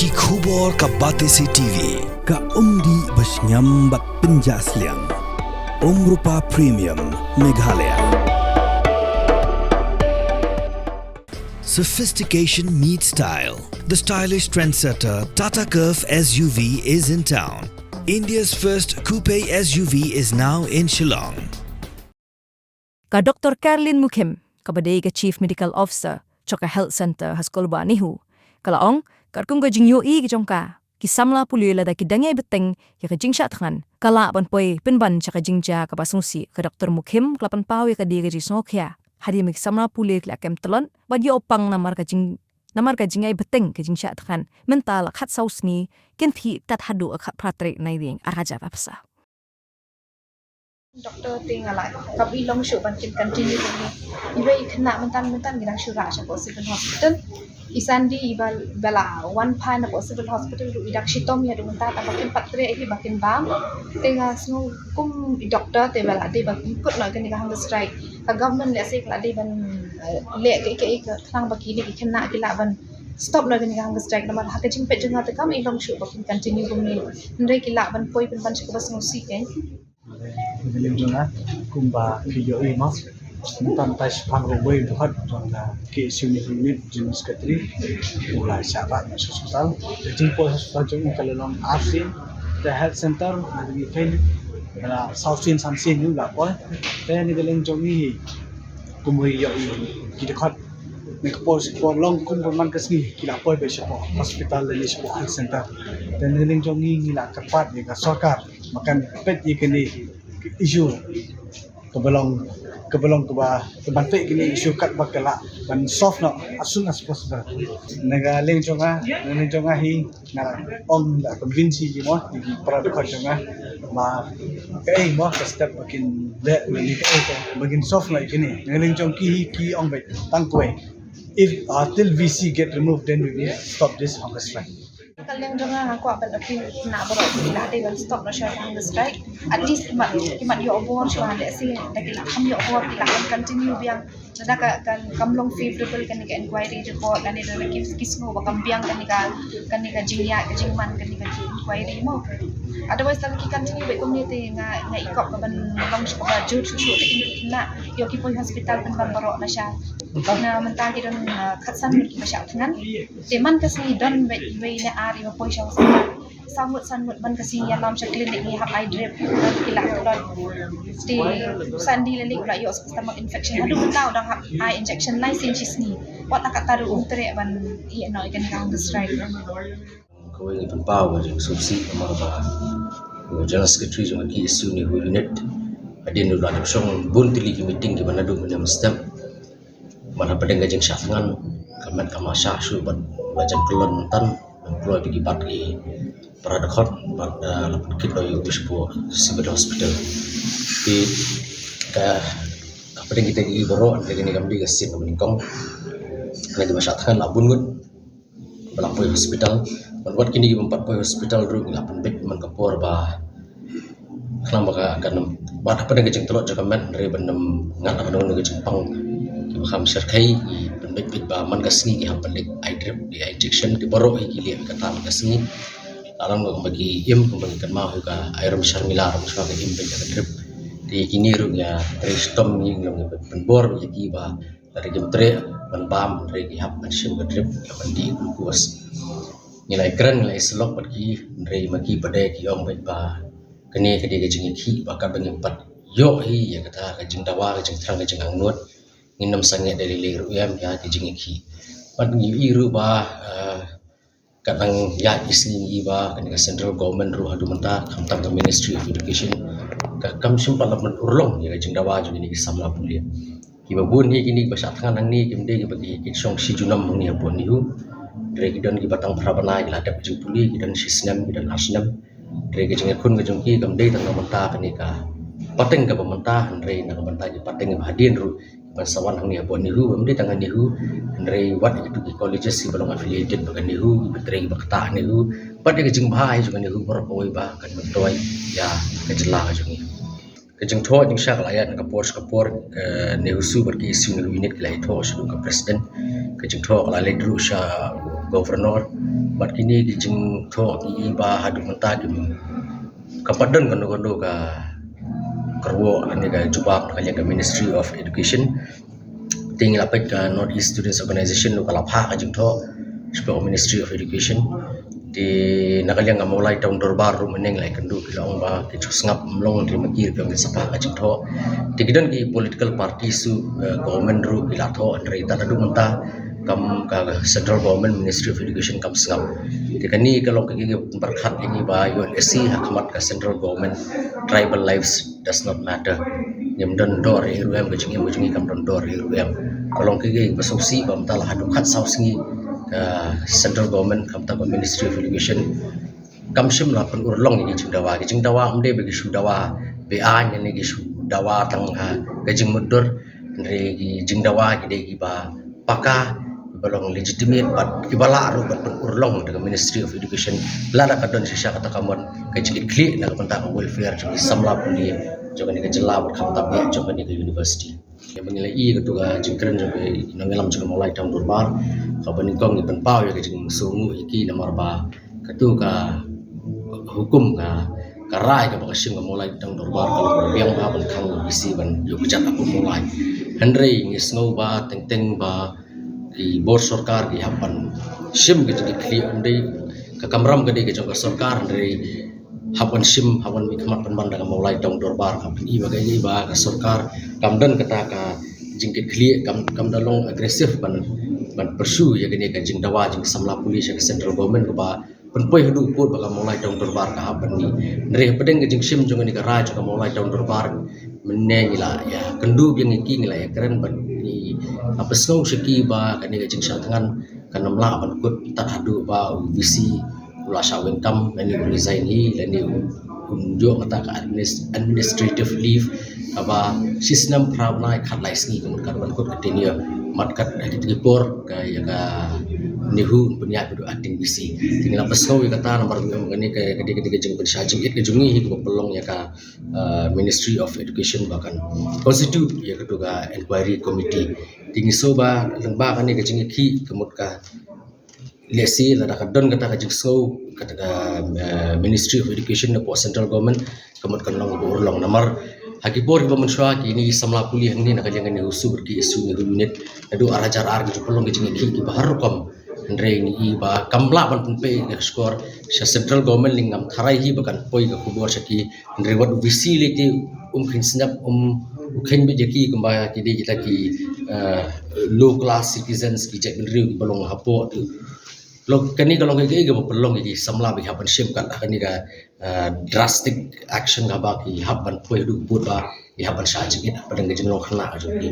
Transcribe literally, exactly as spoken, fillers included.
Ki khubor ka Batesi T V, ka umdih ba shngiam bad pynjah sliang. Umrupa Premium, Meghalaya. Sophistication meets style. The stylish trendsetter Tata Curvv S U V is in town. India's first coupe S U V is now in Shillong. Ka Doktor Carlin Mukhim, kaba dei ka Chief Medical Officer jong ka Health Centre ha Skulbah NEHU, ka la ong, katkum ka jingïohi ka jong ka, ki samla pule lada ki dang ïai bteng ïa ka jingshah thngan, ka lah ban poi pynban sha ka jingjia kaba sngewsih. Ka Doktor Mukhim ka la pynpaw ïa kane ka jingsngewkhia hadien ba ki samla pule ki la kem tlot ban ïoh pang namar ka jing namar ka jingïai bteng ka jingshah thngan. Mynta la khatsaw sngi, kin thied tad haduh ka khatphra tarik Naiwieng ar hajar arphew saw. Doktor te nga la kap i long shuh ban kin continue kumne. Iwei i khynnah mynta mynta ngi dang shu rah sha ka Civil Hospital. I Sandy iba, ba la wan pha na ka Civil Hospital ruh i dang shitom ïa, haduh mynta tang ba kin pat treh hi ba kin bam. Te nga sngew kum i doktor te ba la dei ba kin kut noh ïa kane ka hunger strike. Ka government lehse ka la dei ban, eh, leh kaei kaei ka khnang ba kine ki khynnah ki lah ban stop noh ïa kane ka hunger strike. Namar ha ka jingpeit jong nga te kam i long shuh ba kin continue kumne. Hynrei ki lah ban poi pynban sha kaba sngewsih kein. Ngi ïa leh jong nga kumba ki ïohi ma. Mynta mynta shiphang ruh wei u dkhot jong ka K S U NEHU unit, General Secretary, u la shah rah na hospital. Te jingpoi hospital jong u ka la long arsien. Te health center na ka Nongkhaïi ka la saw sien san sien u la poi. Te ngi ïa leh jong ngi hi kumba ïohi ki dkhot. Na ka por sha ka por long kumba man ka sngi ki la poi beit shapoh hospital lane shapoh health center. Te ngi ïa leh jong ngi ngi la kyrpad ïa ka sorkar ba kan peit ïa kane ka issue kaba long, kaba long kaba, kaba peit kane ka issue katba ka lah ban solve noh as soon as possible. Na ka liang jong nga, na ka liang jong nga hi, nga ong da convince ïa ki mo, ïa ki para dkhot jong nga ba kaei mo ka step ba kin leh, lane kaei ka ba kin solve noh ïa kine. Na ka liang jong ki hi ki ong beit tang kawei, if, uh, till V C get removed, then we will stop this hunger strike. Ka liang jong nga nga kwah ban appeal na baroh ki la dei ban stop noh shuwa ka hunger strike. At least ki mat, ki mat ïoh bor shuwa, lehse da ki la kham ïoh bor ki la kham continue biang. Lada ka, ka kam long favorable kane ka inquiry report lane da ki, ki sngew ba kam biang kane ka, kane ka jingïaid ka jingman kane ka inquiry mo. Otherwise lada ki continue beit kumne te nga, nga i kop ka ban long shuh kaba jur shuh shuh te kine ki khynnah ïoh ki poi hospital pynban baroh lashai. Na mynta ki don, uh, khatsan ngut kiba shah thngan. Te man ka sngi don beit iwei ne ar iba poi sha hospital. Saw ngut san ngut man ka sngi ïalam sha clinic ngi hap ai drip. Ki la tlot. Te Sandy lane u la ïoh stomach infection. Haduh mynta u dang hap ai injection lai sien shi sngi. Wat la katta ruh um treh ban ïeh noh ïa kane ka hunger strike. Kawei ngi pynpaw ka jingsngewsih namar ba u General Secretary jong ka K S U NEHU unit hadien u la dep shong bun tylli ki meeting kiba naduh mynne mynstep. Bad hapdeng ka jingshah thngan ka met kam shah shuh bad la jan kyllon mynta, jan kloi bad ki, bad ki para dkhot bad, eh, la pynkit noh ïa u shapoh Civil Hospital. Te ka, hapdeng kita ki baroh, hynrei kane kam dei ka sien kaba nyngkong. Hynrei kiba shah thngan la bun ngut ba la poi hospital. Bad wat kine kiba ym pat poi hospital ruh ngi la pynbeit man ka por ba khnang ba ka, kan ym, bad hapdeng ka jingtlot jong ka met hynrei ban ym ngat ha kano kano ka jingpang kiba kham shyrkhei. Ngi pynbeit beit ba man ka sngi ki hap ban leit ai drip, leit ai injection, ki baroh hi ki leit kata man ka sngi. La long kumba ki im, kumba ki kynmaw hi ka Ai Rum Sharmila, rum shuwa ka im beit ïa ka drip. Te kine ruh ngi ïatrei shitom, ngi long ngi pynbor ïa ki ba lada kim treh ban bam hynrei ki hap ban shim ka drip, ki hap ban dih glucose. Ngi la ïakren, ngi la ïasyllok bad ki hynrei ma ki pat de ki ong beit ba kane ka dei ka jingïakhih ba katba ngim pat ïoh hi ïa kata ka jingdawa, ka jingthrang, ka jingangnud, ngin ym sangeh da lei lei ruh em ïa ka jingïakhih. Bad ngi ïohi ruh ba, eh, ka dang ïaid ki sngi ngi ïohi ba kane ka central government ruh haduh mynta, khamtam ka Ministry of Education, ka kam shym pat la pynurlong ïa ka jingdawa jong kine ki samla pule. Kiba bun hi kine kiba shah thngan hangne kim dei kiba ki, ki shong shi junom hangne hapoh NEHU. Hynrei ki don kiba tang phra bnai ki la dep jingpule, ki don shi snem, ki don ar snem. Hynrei ka jingïakhun ka jong ki kam dei tang na ka bynta kane ka pateng kaba mynta, hynrei na ka bynta ki pateng kiba hadien ruh, ban sa wan hangne hapoh NEHU, bym dei tang ha NEHU, hynrei wat ïa kitu ki colleges kiba long affiliated bad ka NEHU, kiba trei kiba ktah ha NEHU, bad ïa ka jingbha hi jong ka NEHU baroh kawei ba kan myntoi ïa ka jylla ka jong ngi. Ka jingthoh jingshah ka la ïaid na ka por sha ka por, eh, NEHUSU bad ka K S U NEHU unit ki la ïathoh shaduh ka president. Ka jingthoh ka la leit ruh sha u Governor. Bad kine ki jingthoh ki ba haduh mynta ki ka pat don kano kano ka kyrwoh kane ka jubab na ka liang ka Ministry of Education. Te ngi la peit ka North East Students Organization ruh ka la phah ka jingthoh shapoh Ministry of Education. Te na ka liang ka Mawlai Town Dorbar ruh mynne la ïakynduh, ki la ong ba ki ju sngap ym long, hynrei ma ki ruh ki ong kin sa phah ka jingthoh. Te ki don ki political party, su, eh, government ruh ki la thoh, hynrei tad haduh mynta kam ka central government, Ministry of Education kam sngap. Te kane ka long ka, ka pyrkhat ïa ngi ba U N S C ha khmat ka central government, tribal lives does not matter. Ngim don dor ïa ruh em, ka jingim ka jong ngi kam don dor ïa ruh em. Ka long ka, ka ba sngewsih ba mynta la haduh khatsaw sngi ka central government, khamtam ka Ministry of Education kam shym la pynurlong ïa ki jingdawa. Ki jingdawa ym dei ba ki shu dawa be-aiñ ne ki shu dawa tang ha ka jingmutdur, hynrei ki jingdawa ki dei ki ba paka, ki ba long legitimate bad ki ba lah ruh ban pynurlong da ka Ministry of Education lada ka don shisha kata ka mon ka jingkitkhlieh na ka bynta ka welfare jong ki samla pule jong kane ka jylla bad khamtam eh jong kane ka university. Ïa ba ngi la ïohi kato ka jingkren jong ki nongïalam jong ka Mawlai Town Dorbar, kaba nyngkong ngi pynpaw ïa ka jingsngewnguh ïa ki namar ba kato ka hukum, ka, ka rai kaba ka shim ka Mawlai Town Dorbar ka long kaba biang bha ban khang U B C ban ïoh kjat ha pud Mawlai. Hynrei ngi sngew ba teng teng ba ki bor sorkar ki hap ban shim ka jingkitkhlieh, ym dei ka kamram ka dei ka jong ka sorkar, hynrei hap ban shim, hap ban mihkhmat pynban da ka Mawlai Town Dorbar. Ka pyni ba ka, ba ka sorkar kam don kata ka jingkitkhlieh, kam, kam da long aggressive ban, ban pursue ïa kane ka jingdawa jong ki samla pule sha ka central government kaba pynpoi haduh pud ba ka Mawlai Town Dorbar ka hap ban mih. Hynrei hapdeng ka jingshim jong kane ka rai jong ka Mawlai Town Dorbar mynne ngi la ïakynduh biang ïa ki, ngi la ïakren bad ngi la pynsngew sha ki ba kane ka jingshah thngan kan ym lah ban kut tad haduh ba u V C u la shah weng kam, lane u resign hi, lane u, un ïoh kata ka adminis-, administrative leave kaba shisnem phra bnai khatlai sngi, ka mut kat ban kut ka tenure. Mat kat ha kito ki por ka, ïa ka NEHU un pynïaid bad u acting V C. Te ngi la pynsngew ïa kata namar ba kane ka, ka dei, ka dei ka jingpynshah jingit ka jong ngi hi kaba pynlong ïa ka, uh, Ministry of Education ba kan constitute ïa kato ka inquiry committee. Te ngi sngew ba lyngba kane ka jingïakhih ka mut ka lehse lada ka don kata ka jingsngew kata ka, eh, Ministry of Education na pdeng central government, ka mut kan long ba urlong namar ha ki por kiba mynshuwa kine ki samla pule hangne na ka liang ka NEHUSU bad ki SU NEHU unit naduh ar hajar ar ki ju pynlong ki jingïakhih kiba har rukom. Hynrei ngi i ba kam lah ban pynpei ka shkor sha central government, lane ngam tharai hi ba kan poi ka khubor sha ki. Hynrei wat u V C lei te um kheiñ sngap, um, u kheiñ beit ïa ki kumba ki dei kita ki, eh, low class citizens, ki jaitbynriew kiba long hapoh te. Long kane ka long kaei kaei kaba pynlong ïa ki samla ba ki hap ban shim kat ha kane ka, eh, drastic action kaba ki hap ban poi haduh pud ba ki hap ban shah jingit hapdeng ka jinglong khynnah ka jong ki.